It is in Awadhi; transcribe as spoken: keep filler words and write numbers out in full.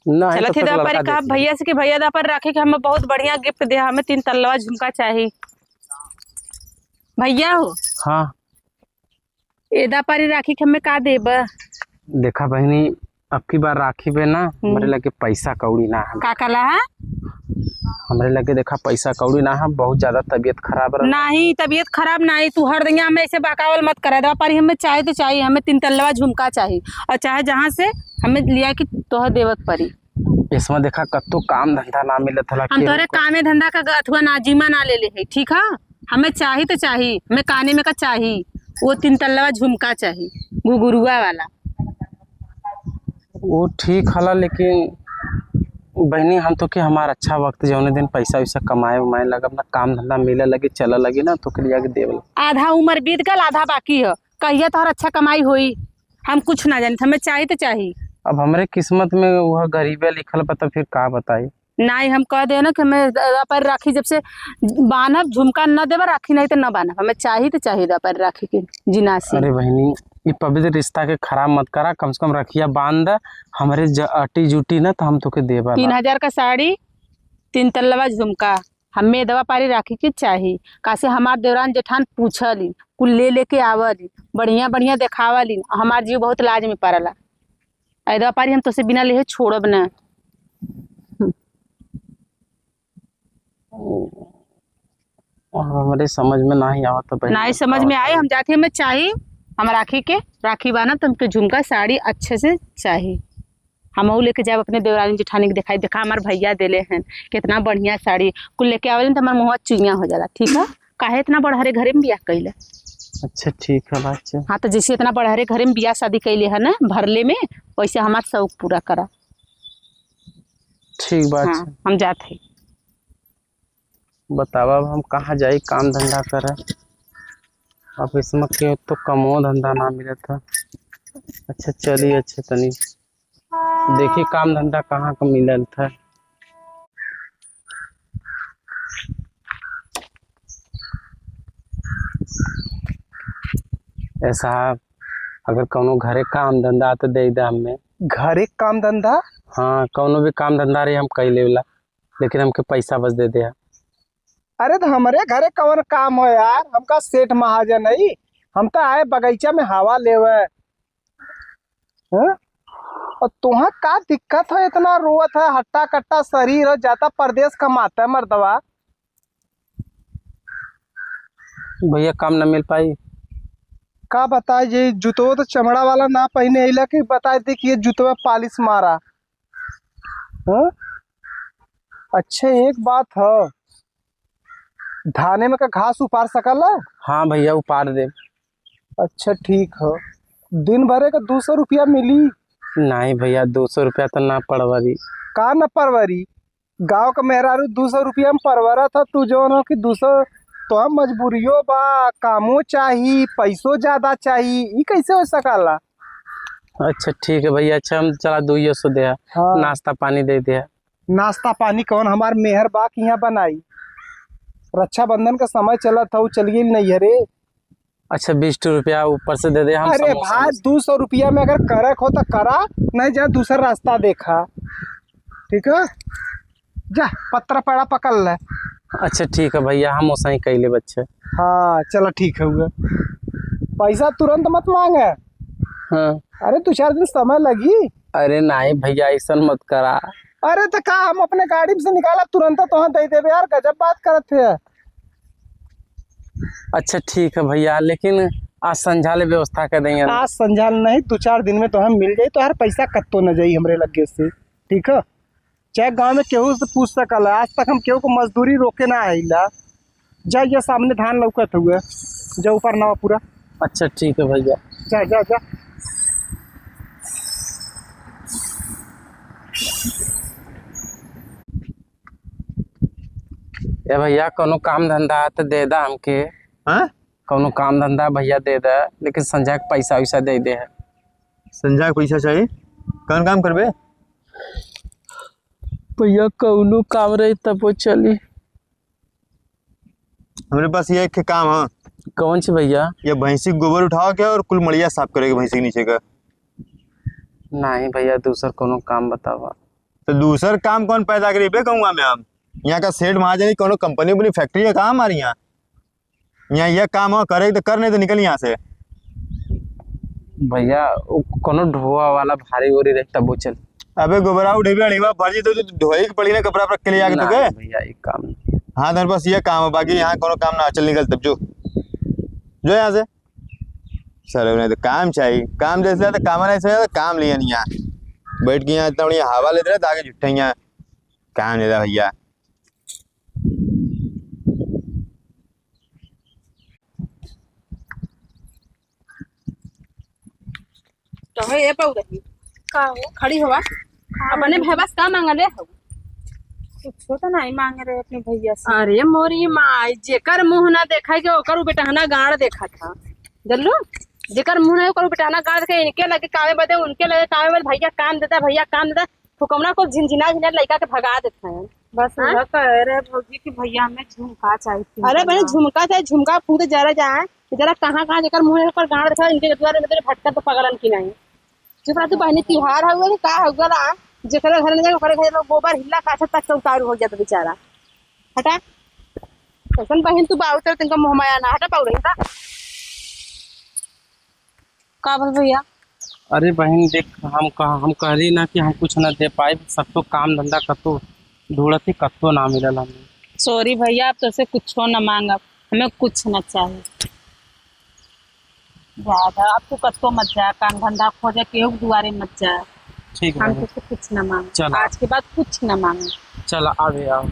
नहीं, चलत तब ही तक दवा पारी लड़का कहा देख ले। भैया से कि भैया, दवा पारी राखी के हमें बहुत बढ़िया gift दे, हमें तीन तल्लवा झुमका चाही। भैया हो, हाँ। ए दवा पारी राखी के हमें का देबा? देखा बहिनी, अब की बार राखी पे ना, हम्म। हमरे लगे पैसा कौड़ी ना है। का कहला है? हमरे लगे देखा पैसा कौड़ी ना है, बहुत ज्यादा तबीयत खराब रहा। नहीं, तबीयत खराब नहीं, तू हर दिन हमें ऐसे बहकावल मत करा। दवा पारी हमें चाही तो चाही, हमें तीन तल्लवा झुमका चाही, और चाहे जहाँ से हमें लिया कि तोह देवत परी। इसमें देखा कत्तो काम धंधा ना मिलत हला, हम के तोहरे रुको। कामे धंधा का अथुआ ना, जिम्मा ना ले ले है, ठीक है? हमें चाही तो चाही, हमें काने में का चाही, वो तीन तल्लवा झुमका चाही, घुघुरुआ वाला। वो ठीक हला, लेकिन बहिनी, हम तो के हमार अच्छा वक्त, जौने दिन पैसा वैसा कमाए उमाए लगब ना, काम धंधा मिले लगे, चले लगे ना, तो के लिया के देवल। आधा उम्र बीत गल, आधा बाकी है। कहिया तोहर अच्छा कमाई होई, हम कुछ ना जानित, हमें चाही तो चाही। अब हमरे किस्मत में वह गरीबे लिखल बा, तो फिर का बताई? नाहीं, हम कह दे ना कि हमें दवा पारी राखी जब से बान्हब, झुमका न देबा राखी, नहीं तो न बान्हब। हमें चाही तो चाही दवा पारी राखी के जिनासी। अरे बहिनी, ये पवित्र रिश्ता के खराब मत करा, कम से कम रखिया बांध दे, हमरे ज-, अटी जुटी ना तो हम तोके देबा ना। तीन हजार का साड़ी, तीन तल्लवा झुमका, हमें दवा पारी राखी के चाही। कासे हमार देवरान जेठान पूछली, कुल ले लेके आवली, बढ़िया बढ़िया देखावली, हमार जीव बहुत लाज में पड़ला। ए दवा पारी हम तोसे बिना लेहे छोड़ब ना। अब हमरे समझ में नाही आवत बहिनी। नाही समझ में आए, हम जाती, हमें चाही, हम राखी के, राखी बान्हब तो हमके झुमका साड़ी अच्छे से चाही। हमहू लेके जाब अपने देवरानी जेठानी के देखाई, देखा हमार भैया देले हैं, कितना बढ़िया साड़ी। कुल लेके आवेलन तो हमार मुँहवा चुइया हो जाला, ठीक है? काहे इतना बड़हरे घरे में बियाह कइले? अच्छा, ठीक है, बात है। हाँ, तो जैसे इतना बड़हरे घरे में बियाह शादी कइले है ना, भरले में, वैसे हमार शौक पूरा करा। ठीक बात हाँ, है। हम जात है। बतावा, अब हम कहाँ जाई काम धंधा करे? अब इसमें के तो कमो धंधा ना मिलत है। अच्छा, चली, अच्छे तनी देखी काम धंधा कहाँ का मिलत है। ए साहब, अगर कौनो घरे काम धंधा तो दे दे हमें। घरे काम धंधा? हाँ, कौनो भी काम धंधा रही हम कई लेवला, लेकिन हमके पैसा बस दे दे। अरे, तो हमरे घरे कवन काम हो यार, हमका सेठ महाजन है, हम तो आए बगीचा में हवा लेवे। हैं? और तुहा का दिक्कत है, इतना रोवत है, हट्टा कट्टा शरीर है, जाता परदेस कमाता है मर्दवा। भैया, काम न मिल पाई? का बताए, ये जूतवा तो चमड़ा वाला ना पहने अइला कि बताए दे कि ये जूतवा पालिश मारा। हाँ? अच्छा, एक बात है, धाने में का घास उपार सकला? हाँ भैया, उपार दे। अच्छा, ठीक है। दिन भरे का दो सौ रुपया मिली? नहीं भैया, दो सौ रुपया तो ना परवरी। का ना परवरी? गाँव का मेहरारू दो सौ रुपया में परवरा था, तू जौन हो कि दो सौ, तो हम मजबूरियो बा, कामो चाही, पैसो ज्यादा चाही, ई कैसे हो सकाला? अच्छा, ठीक है भैया, अच्छा, हम चला दुइयो सौ दे, हाँ। नाश्ता पानी दे दे। नाश्ता पानी कौन हमार मेहर बा कि यहाँ बनाई? रक्षाबंधन का समय चलत हौ, चल गई नैहरे। अच्छा, बीस ठो रुपया ऊपर से दे दे, हम अरे समोसा भाई, दो सौ रुपया में अगर करक हो तो करा, नहीं जा दूसरा रास्ता देखा, ठीक है? जा, पत्रा पेड़ा पकड़ ले। अच्छा, ठीक है भैया, हम ओसही कइले बच्चे। हाँ, चला, ठीक है हुआ। पैसा तुरंत मत मांगे। हाँ। अरे, दो चार दिन समय लगी। अरे नहीं भैया, ऐसन मत करा। अरे, तो का हम अपने गाड़ी में से निकाला, तुरंत तोहाँ दे देबे यार, गजब बात करत है। अच्छा, ठीक है भैया, लेकिन आज संझा ले व्यवस्था कर देंगे। आज संझा ले नहीं, दो चार दिन में तोहाँ मिल जाई, तोहार पैसा कत्तो न जाई हमरे लगे से, ठीक है? चाहे गांव में केहू से पूछ सकल है, आज तक हम केहू को मजदूरी रोके ना आइला। जा, ये सामने धान लौकत हुए, जा ऊपर नवा पूरा। अच्छा, ठीक है भैया। जा, जा, जा। ए भैया, कोनो काम धंधा है तो दे दा हमके। हाँ? कोनो काम धंधा भैया दे दा, लेकिन संझा के पैसा वैसा दे दे है। संझा के पैसा चाहिए? कौन काम करबे? भैया, कौनो काम रही तब वो चली। हमरे पास ये एक ठे काम है। कौन सी भैया? ये भैंसी के गोबर उठावे के और कुल मड़िया साफ करे के भैंसी के नीचे का। नहीं भैया, दूसर कोनो काम बतावा। तो दूसर काम कौन पैदा करी बे गौवा में हम? यहाँ का सेठ महाजन की कोनो कंपनी वंपनी फैक्ट्री है का हमारे यहाँ? यहाँ यह काम हो करे तो कर, नहीं तो निकल यहाँ से। भैया, वो कोनो ढोआ वाला भारी ओरी रहे तब वो चल। अबे गोबरा उठे भी अड़ीवा भर जी तो तू ढोई के पड़ी ना कपड़ा पर के लिए आके ना तो गए। भैया, एक काम नहीं। हाँ, तो बस ये काम है, बाकी यहाँ कोनो काम ना, चल निकल तब जो, जो यहाँ से। सारे उन्हें तो काम चाहिए, काम जैसे तो काम नहीं चाहिए, तो काम लिया नहीं यहाँ। बैठ के यहाँ इतना बढ़िया हवा लेते रहे, तो आगे झुट्ठे यहाँ काम लेता भैया। कहो ए पौरही, का हो? खड़ी होवा। हाँ। अपने भैया से का मांगले हो? कुछो तो नहीं मांगे रहे अपने भैया से। अरे मोरी माई, जेकर मुंह ना देखाई के ओकर उ बेटहना गाड़ देखा था, जल्लू। जेकर मुंह ना ओकर उ बेटहना गाड़ देखे, इनके लगे कामे बदे, उनके लगे कामे बदे, भैया काम देता, भैया काम देता। फुकौना को झिनझिना झिनझिना लइका के भगा देत हैं। बस हाँ? वह कह रहे भौजी कि भैया हमें झुमका चाहिए। अरे बहन, झुमका चाहे झुमका फूट जरा जाए, जरा कहाँ कहाँ जेकर मुंह पर गाड़ रखा, इनके दुआरे में भटकत तो पगलन की नहीं। चुप रह तू बहनी, तिहार हउए कि का हउए ला, जेकरे घर में जाए ओकरे घर लोग गोबर हिल्ला काछत तक से उतारू हो जाता बेचारा। हटा, कैसन बहन तू बाऊ, तेरे तिनका मुँह माया ना, हटा पाऊ रही, हटा। का बोल भैया? अरे बहन देख, हम कह, हम कहली ना कि हम कुछ ना दे पाइब, सब तो काम धंधा कतो ढूंढत ही कतो ना मिलल हमें। सॉरी भैया, अब तोसे कुछो ना मांगब, हमें कुछ ना चाही। ज्यादा अब तू कतो मत जा, काम धंधा खोजे, केहू के दुआरे मत जा। ठीक हम बहन। तोसे कुछ ना मांगब, चला। आज के बाद कुछ ना मांगब। चला, आवे आओ।